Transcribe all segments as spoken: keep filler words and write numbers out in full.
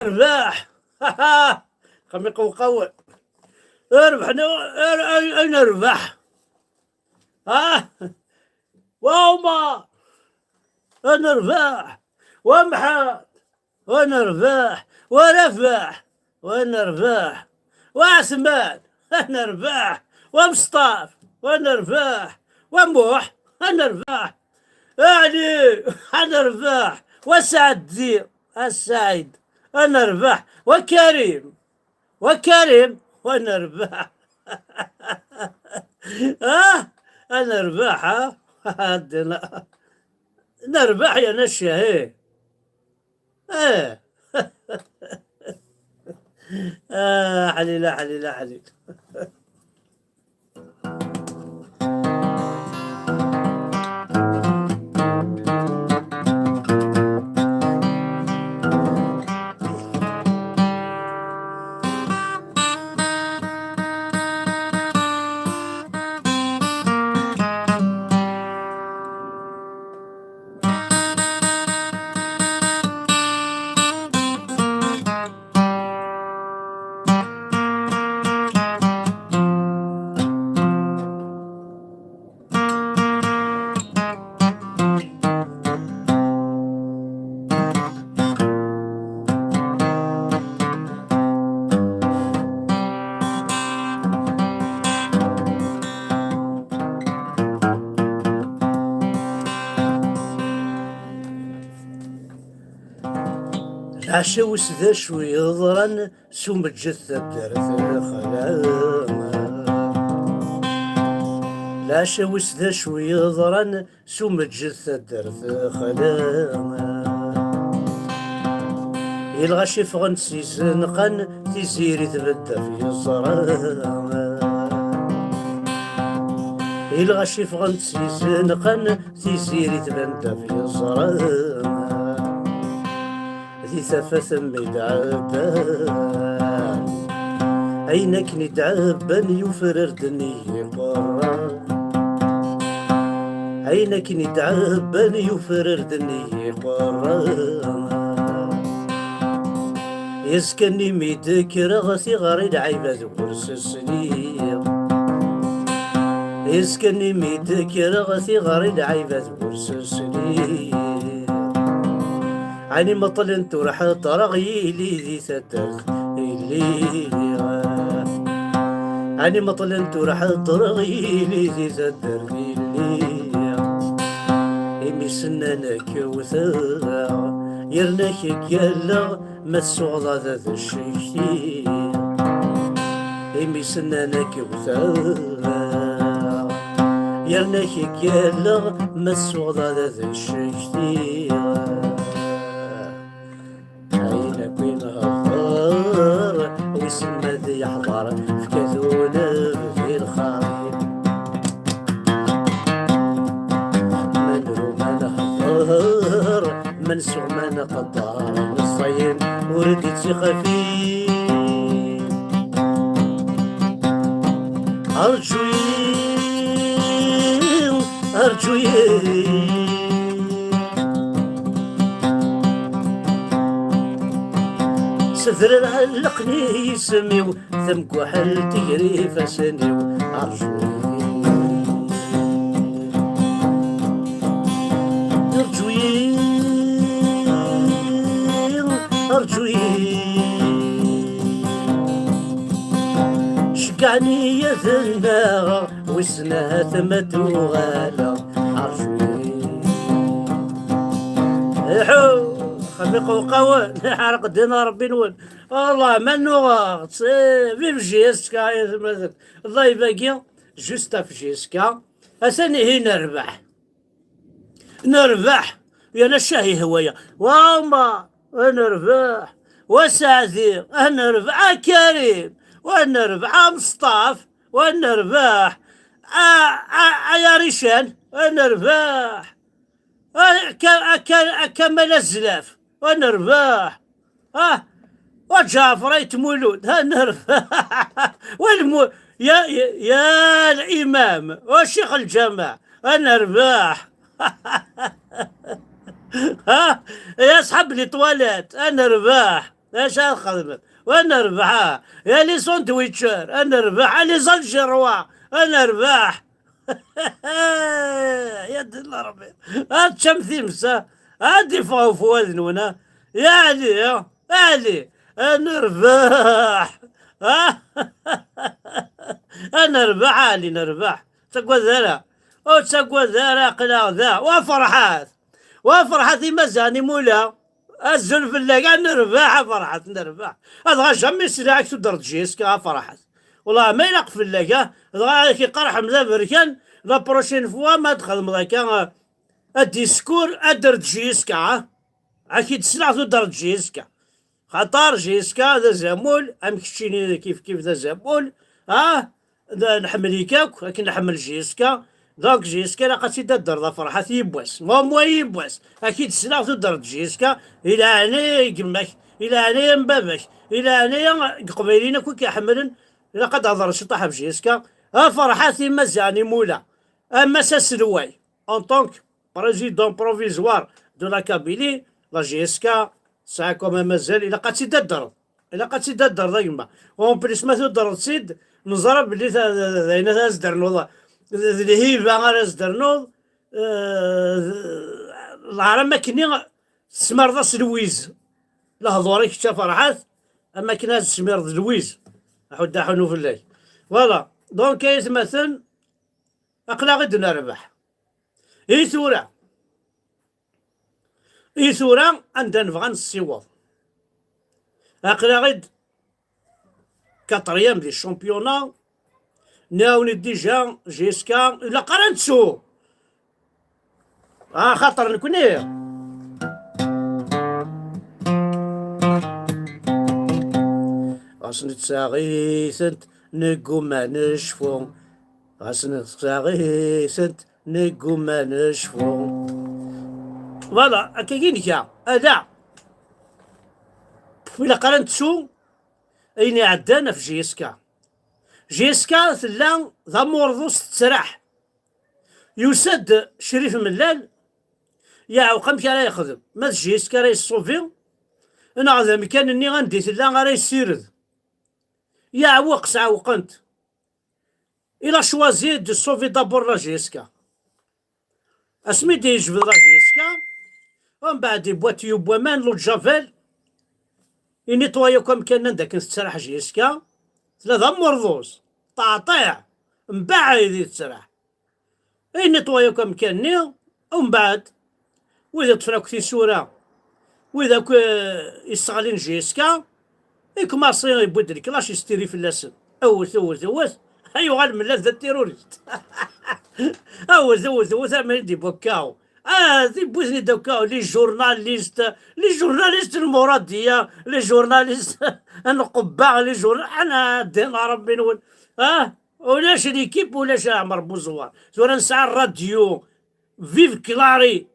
Nerbeḥ. Xami qewqawen. Rebḥen, a nerbeḥ. Ah, وعمر، a nerbeḥ. ومحمد، a nerbeḥ. ورفاح، a nerbeḥ. وعثمان، a nerbeḥ. ومصطف، a nerbeḥ. وموح، a nerbeḥ. علي، a nerbeḥ. وسعدي، السعيد، a nerbeḥ. وكريم، وكريم، a nerbeḥ. آه، a nerbeḥ، ها؟ عندنا نربح يا نشا، إيه. إيه. آه، حليلة، حليلة، حليلة. Lɛaca wis d acu yeḍran s umeǧǧet taddart xla. Lɛaca wis d acu yeḍran s umeǧǧet taddart xla. I lɣaci ffɣen-d s izenqan, tiziri tbedd ɣef yeẓra. I lɣaci ffɣen-d s izenqan, tiziri tbedd ɣef yeẓra. Di tafat mi d-ɛeddan, ayen akken i d-ɛebban yufrar-d nnig iqerra. Ayen akken i d-ɛebban yufrar-d nnig iqerra. Azekka-nni mi d-kkreɣ tiɣri lɛibad ur s-sliɣ. Azekka-nni mi d-kkreɣ tiɣri lɛibad ur s-sliɣ. Ɛni meṭlen ur ḥeḍreɣ yili di taddart illi. Ɛni meṭlen ur ḥeḍreɣ yili di taddart illi. Imi s-nnan ad k-wteɣ, yerna k-ggalleɣ, ma tsuɣeḍ ad d-ccektiɣ. Imi s-nnan ad k-wteɣ, yerna k-ggalleɣ, ma tsuɣeḍ ad d-ccektiɣ. Ayen akk i nhedder, wissen ma ad yeḥḍer, fka-t uleb di lxaṭi. Ma nru ma nhedder, ma nsuɣ ma nqedder, meẓẓayen ur d-ittixafi. Arǧu-yi, arǧu-yi. Sedrer ɛellqen-iyi isem-iw, tamguḥelt iger ifassen-iw. Arǧu-yi, arǧu-yi, arǧu-yi. Ceggɛen-iyi ad nnaɣeɣ, wissen ahat ma d-uɣaleɣ. Arǧu-yi. Iḥu, xami qewqawen, iḥerq ddin Ṛebbi-nwen. Allah, ma nnuɣeɣ, eh, vive J S K, ay atmaten. Live-agi, juste ɣef J S K. Atan ihi nerbeḥ. Nerbeḥ. Yal acah ihwa-ya. Wa Ɛumar, a nerbeḥ. Wa Seɛdi, a nerbeḥ. A Karim, wa nerbeḥ. A Meṣṭaf, wa nerbeḥ. A, a, a Yarican, wa nerbeḥ. A Ka-, a Ka-, a Kamal Azlaf, wa nerbeḥ. Ah, wa Ǧaɛfer Ayt Mulud, ha nerbeḥ. Wa lmu-, ya, ya, ya l'imam, wa ccix lǧameɛ, a nerbeḥ. Ha, ya ṣḥab les toilettes, a nerbeḥ. Acu ara txedmem? Ad nerbeḥ, ah. Ya les sandwichers, ad nerbeḥ, ah, les Algérois, ad nerbeḥ. Ya ddin Ṛebbi. Ad teččem times, ah. Ad d-iffeɣ ufwad-nwen, ah. Ya Ɛli, ah. Ɛli, ad nerbeḥ. Ah. Ad nerbeḥ, a Ɛli, nerbeḥ. Ur ttagad ara. Ur ttagad ara, aql-aɣ da. Wa Ferḥat. Wa Ferḥat, imazan imula. Azul fell-ak, a nerbeḥ, a Ferḥat, nerbeḥ. Adɣa jamais sliɣ-ak tuddreḍ J S K, a Ferḥat. Wallah, ma ilaq fell-ak, ah. Dɣa ak iqerḥ mda berkan, la prochaine fois ma txedmeḍ akka, ah, adiskur, ad d-rreḍ J S K, ah. Ak-id-sleɣ tuddreḍ J S K. Xaṭer J S K d azamul, am keččini kif kif d azamul, ah, d, nḥemmel-ik akk, akken nḥemmel J S K, donc J S K ilaq ad tt-id-addreḍ a Ferḥat yiwwas, ma mwa yiwwas, ak-id-sleɣ tuddreḍ J S K, i leɛnaya i gma-k, i leɛnaya n baba-k, i leɛnaya n Yeqbayliyen akk i k-iḥemmlen, ilaq ad d-hedreḍ ciṭuḥ ɣef J S K, a Ferḥat imaziɣen imula, a Mass aselway, en tant que président provisoire de la Kabylie, la J S K, tesɛa quand même azal, ilaq ad tt-id-addreḍ. Ilaq ad tt-id-addreḍ, a gma. En plus, ma tuddreḍ-tt-id, neẓra belli ta-, d, d ayen ara as-d-ternuḍ, d, d lhiba ara as-d-ternuḍ, eh, d, lɛar am akkenni tesmireḍ-as lwiz. Lehdur-ik kečč a Ferḥat, am akken ad tesmireḍ lwiz. Aḥuddu aḥunnu fell-ak. Voilà. Donc, ay atmaten, aql-aɣ-id nerbeḥ. I tura, i tura anda nebɣa nessiweḍ. Aql-aɣ-id quatrième di championnat, nniɣ-awen-id déjà J S K, ilaq ara nettu. Axaṭer nekni. Ɣas nettaɣ-itent, negguma necfu. Ɣas nettaɣ-itent, negguma necfu. Voilà, akkagi nekka. Ala. Ilaq ara nettu ayen iɛeddan ɣef J S K. J S K tella d amurḍus tettraḥ. Yusa-d Crif Mellal, yeɛweq amek ara yexdem. Ma d J S K ara yessubi, neɣ d amkan-nni anda i tella ara yessired. Yeɛweq, sɛewqen-t. Il a choisi de sauver d'abord la J S K. Asmi d-yejbed la J S K, umbeɛd yewwa tuyub n waman, l'eau de javel, initwaya akk amkan anda akken tettraḥ J S K, tella d amurḍus, teɛṭiɛ, mbaɛid i tettraḥ. Initwaya akk amkan-nni, umbeɛd, wid iṭṭfen akk tisura, wid akk, eh, yesseɣlin J S K, ikumaṣi yewwi-d leklac, yestiri fell-asen. Awet, awet, awet, ayuɣal Mellal d terrorist. Awet, awet, awet, arma i d-yewwa kaw. Ah, tiwwit-nni d akka, les journalistes, les journalistes n Muradiya, les journalistes n Qubba, les journal-, ana ddin Ṛebbi-nwen. Ah, ulac l'équipe, ulac Ɛmer Buẓewwer. Tura nesɛa rradyu. Vive Clary,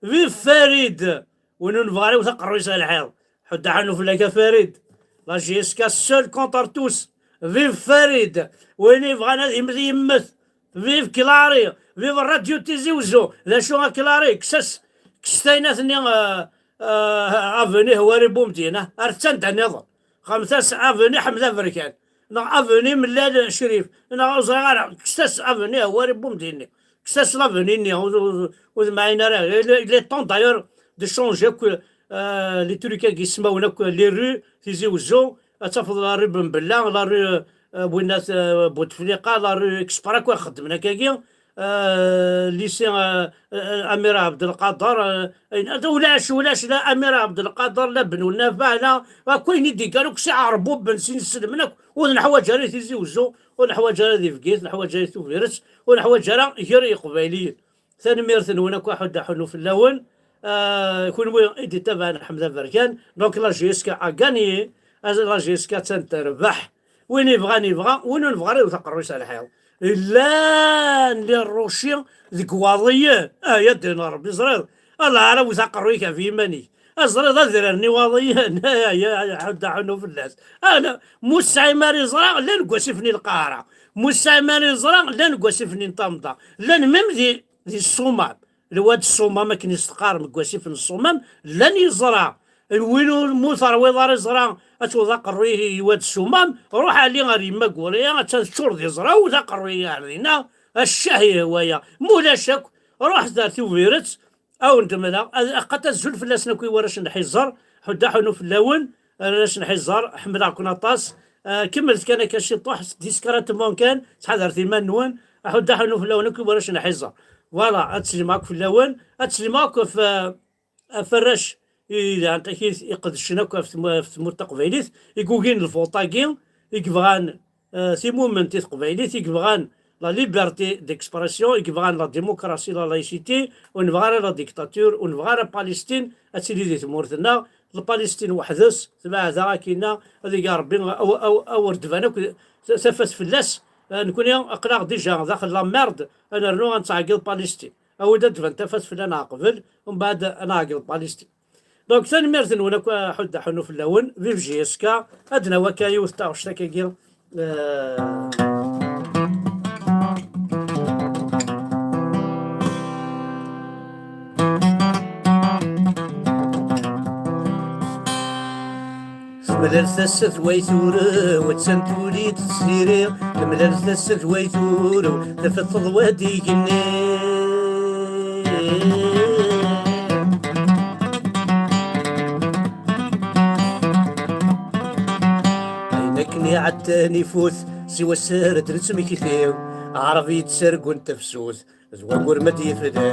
vive Farid. Win ur nebɣi ara iwet aqerru-is ɣer lḥiḍ. Ḥuddu aḥunnu fell-ak a Farid. La J S K seul contre tous. Vive Farid. Win yebɣan ad yemmet, yemmet. Vive Clary. Vive Radio Tizi Uzzu. D acu a Clary? Kkes-as, kkes-as tayna-nni, euh, euh, avenue Houari Boumediene. Ar ttanda nniḍen. Xemt-as avenue Ḥmed Aberkan. Neɣ avenue Mellal Crif. Neɣ ur ẓriɣ ara. Kkes-as avenue Houari Boumediene. Kkes-as l'avenue-nni, ur, ur, ur temɛin ara. Il est, il est temps d'ailleurs de changer akk, euh, les trucs-agi, ismawen akk, les rues, Tizi Uzzu, ad tafeḍ la rue Ben Bella, la rue, euh, Winnat, euh, Bouteflika, la rue Exprès, akk xeddmen akkagi, euh, lycée, euh, euh, Amir Abdelkader, euh, ayen, ulac, ulac, la Amir Abdelkader, la Ben Nafa, la, akk ayen i d-igan akk s iɛerbuben, s inselmen akk, ur neḥwaǧ ara i Tizi Uzzu, ur neḥwaǧ ara di Bgayet, neḥwaǧ ara i Tubiret, ur neḥwaǧ ara gar Iqbayliyen. Tanemmirt-nwen akk, aḥuddu aḥunnu fell-awen. Euh, kunwi i d-ittabaɛen Ḥmed Aberkan. Donc la J S K a gagné. La J S K attan terbeḥ. Win yebɣan yebɣa, win ur nebɣi ara iwet aqerru-is ɣer lḥiḍ. Llan les rochers deg Iwaḍiyen. Ah, ya ddin Ṛebbi, ẓriɣ. Allah ara wet aqerru-ik ɣef yiman-ik. Ah, ẓriɣ d adrar n Iwaḍiyen. Ah, ya, ya, ḥuddu aḥunnu fell-as. Ah, la, mu tesɛim ara iẓra, llan deg wasif-nni Lqahra. Mu tesɛim ara iẓra, llan deg wasif-nni n Tamda. Llan même di, di Ṣṣumam. Lwad Ṣṣumam, akken i s-teqqarem, deg wasif n Ṣṣumam, llan yeẓra. Win ur mu terwiḍ ara iẓra, ad tewweḍ aqerruy-iw ad ssumam, ruḥ ali ɣer yemma Guriya, attan teččur d iẓra-w, d aqerruy ar dinna, a ccah ihwa-ya. Mulac akk, ruḥet ar Tubiret, a wen-d-mleɣ, ad, aqat azul fell-asen akk i warrac n Lḥiẓer, ḥuddu aḥunnu fell-awen, arrac n Lḥiẓer, ḥemmleɣ-ken aṭas. Ah, kemmlet kan akka ciṭuḥ, discrètement kan, ttḥadaret iman-nwen, ḥuddu aḥunnu fell-awen akk i warrac n Lḥiẓer. Voilà, ad slimeɣ akk fell-awen, ad slimeɣ akk ɣef, ah, ɣef warrac i yelhan takit iqedcen akk ɣef tmu-, ɣef tmurt taqbaylit, i yugin lvuṭ-agi, i yebɣan, eh, timument i teqbaylit, i yebɣan la liberté d'expression, i yebɣan la démocratie, la laïcité, ur nebɣa ara la dictature, ur nebɣa ara Palestine ad tili di tmurt-nneɣ, la Palestine weḥd-s, tbeɛda akkinna, ad iga Rebbi aw-, aw-, awer d-ban akk tafat fell-as, eh, nekkni aql-aɣ déjà daxel la merde, ad nernu ad nettɛeggiḍ Palestine. Awi-d ad d-tban tafat fell-aneɣ qbel, umbeɛd ad nɛeggeḍ Palestine. Donc, tanemmirt-nwen akk, aḥuddu aḥunnu fell-awen, vive J S K, ad d-nawi akka yiwet n taɣect akkagi. Eh, Temlal tasa d way turew, attan tuli-d tziri. Temlal tasa d way turew, tafat teḍwa-d igenni. Ayen akken iɛeddan ifut, siwa sser ad nettmekti. Aɛrab yettargun tafsut, d wagur ma d-yeflali.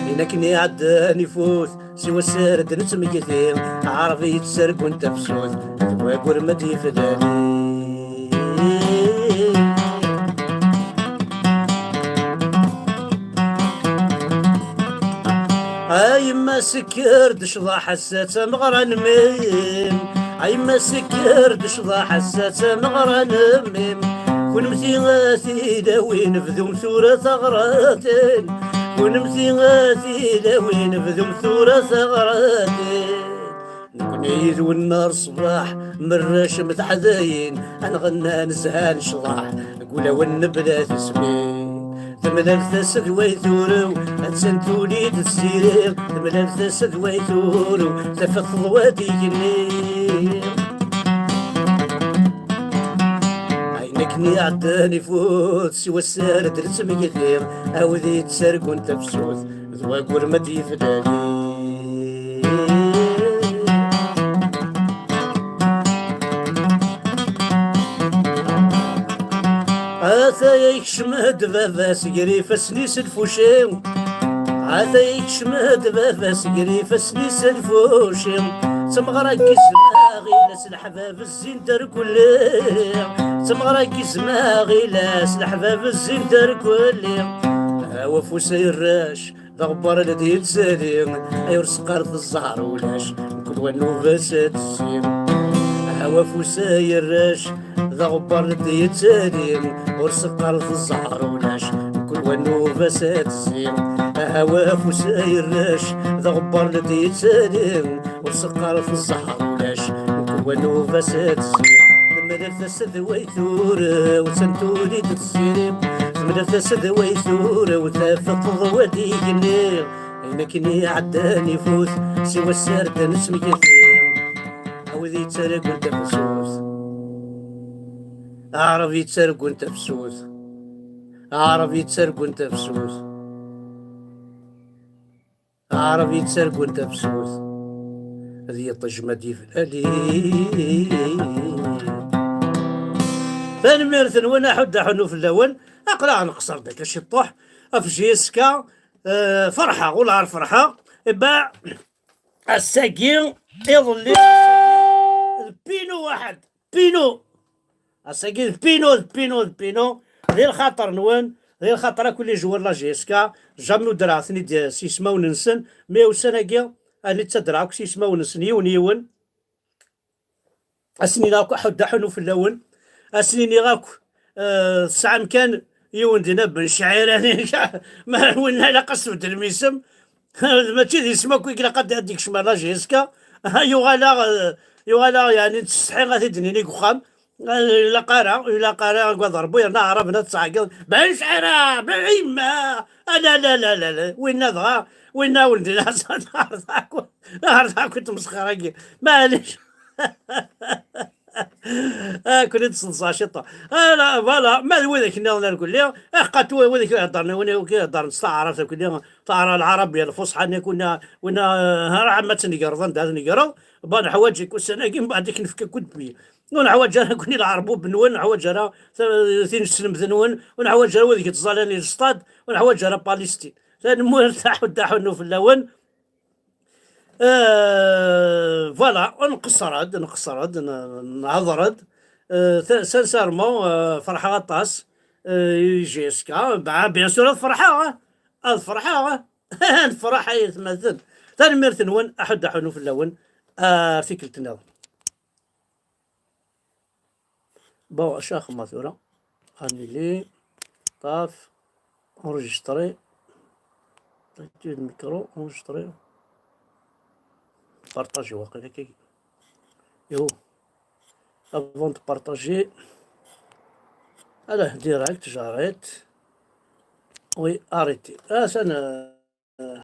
Ayen akken iɛeddan ifut, siwa sser ad nettmekti. Aɛrab yettargun tafsut, d wagur ma d-yeflali. A yemma sekker-d ccḍeḥ, ass-a d tameɣra n mmi-m. A yemma sekker-d ccḍeḥ, ass-a d tameɣra n mmi-m. Kunemti a tilawin, bdum tura taɣratin. Kunemti a tilawin, bdum tura taɣratin. Nekni yid-wen ar ṣṣbeḥ, merracem teḥdayin, ad nɣenna nezha necḍeḥ, deg ulawen nebla tismin. Temlal tasa d way turew, attan tuli-d tziri. Temlal tasa d way turew, tafat teḍwa-d igenni. Ayen akken iɛeddan ifut, siwa sser ad nettmekti. Awd yettargun tafsut, d wagur ma d-yeflali. Ataya yekcem-d baba-s gar ifassen-is lfuci. Ataya yekcem-d baba-s gar ifassen-is lfuci. D tameɣra n yizem aɣilas, leḥbab zzin-d ar kulli. D tameɣra n yizem aɣilas, leḥbab zzin-d ar kulli. Hawa afus ay arrac, d aɣebbar la d-yettali, ay ur s-qqaret zzher ulac, mkul wa nnuba-s ad tezzi. Hawa afus ay arrac, d aɣebbar la d-yettali, ur s-qqaret zzher ulac, mkul wa nnuba-s ad tezzi. Hawa afus ay arrac, d aɣebbar la d-yettali, ur s-qqaret zzher ulac, mkul wa nnuba-s ad tezzi. Temlal tasa d way turew, attan tuli-d tziri. Temlal tasa d way turew, tafat teḍwa-d igenni. Ayen akken iɛeddan ifut, siwa sser ad nettmekti. Awd yettargun tafsut. Aɛrab yettargun tafsut. Aɛrab yettargun tafsut. Aɛrab yettargun tafsut, ad yiṭij ma d-yeflali. Tanemmirt-nwen, aḥuddu aḥunnu fell-awen. Aql-aɣ nqeṣṣer-d akka ciṭṭuḥ ɣef J S K. Eh, ferḥeɣ, wellah ar ferḥeɣ. Iba, ass-agi, iḍelli, d Pino waḥed. Pino. Ass-agi d Pino, d Pino, d Pino. Di lxaṭer-nwen, di lxaṭer akk les joueurs n la J S K, jamais ur ddreɣ-ten-id s yismawen-nsen, mais ussan-agi, ad ttadreɣ akk s yismawen-nsen, yiwen, yiwen. Ad sen-iniɣ akk aḥuddu aḥunnu fell-awen. Ad sen-iniɣ akk, eh, tesɛam kan yiwen dinna Ben Cɛira, ma winna ilaq ad s-tbeddlem isem. Mačči d isem akk i ilaq ad, ad d-ikcem ar la J S K. Yuɣal-aɣ, eh, yuɣal-aɣ, yeɛni, nettsetḥi ad t-id-nini deg uxxam. Ilaq ara, ilaq ara, agad Rebbi, yerna aɛraben ad tɛeggeḍ. Bɛic ara, bɛimma. Ala, la, la, la, la. Winna dɣa, winna ur d-nasa. Ar taku tmesxir-agi. Maɛlic. Akun-id tseḍsa ciṭṭa. Ala, voilà, ma d widak nniḍen ar kulli, iḥqat widak i iheddren, win i iheddren s taɛrabt akk-nni, taɛra-, lɛarabiya lfusḥa-nni akk-nni, winna, ah, ara ɛemma ad tnegreḍ anda ad tnegreḍ, ba neḥwaǧ-ik ussan-agi, mbeɛd ad k-nefk akk-d bi. Ur neḥwaǧ ara akk-nni lɛerbuben-nwen, ur neḥwaǧ ara ta-, tineslemt-nwen, ur neḥwaǧ ara wid i yettẓallan i lestad, ur neḥwaǧ ara Palestine. Tanemmirt, aḥuddu aḥunnu fell-awen. Euh, voilà, nqeṣṣer-d, nqeṣṣer-d, n-, nhedder-d. Euh, ta-, sincèrement, euh, ferḥeɣ aṭas, euh, i J S K. Bah, bien sûr, ad ferḥeɣ, ah. Ad ferḥeɣ, ah. Ad ferḥeɣ, ay atmaten. Tanemmirt-nwen, aḥuddu aḥunnu fell-awen. Ar tikkelt nniḍen. Bon, acu axemma tura? Ad nili, ṭaf, enregistrer. Active micro, enregistrer. Partager, waqila kagi. Ihu. Avant de partager. Allez, direct, j'arrête. Oui, arrêter. Ah, ça ne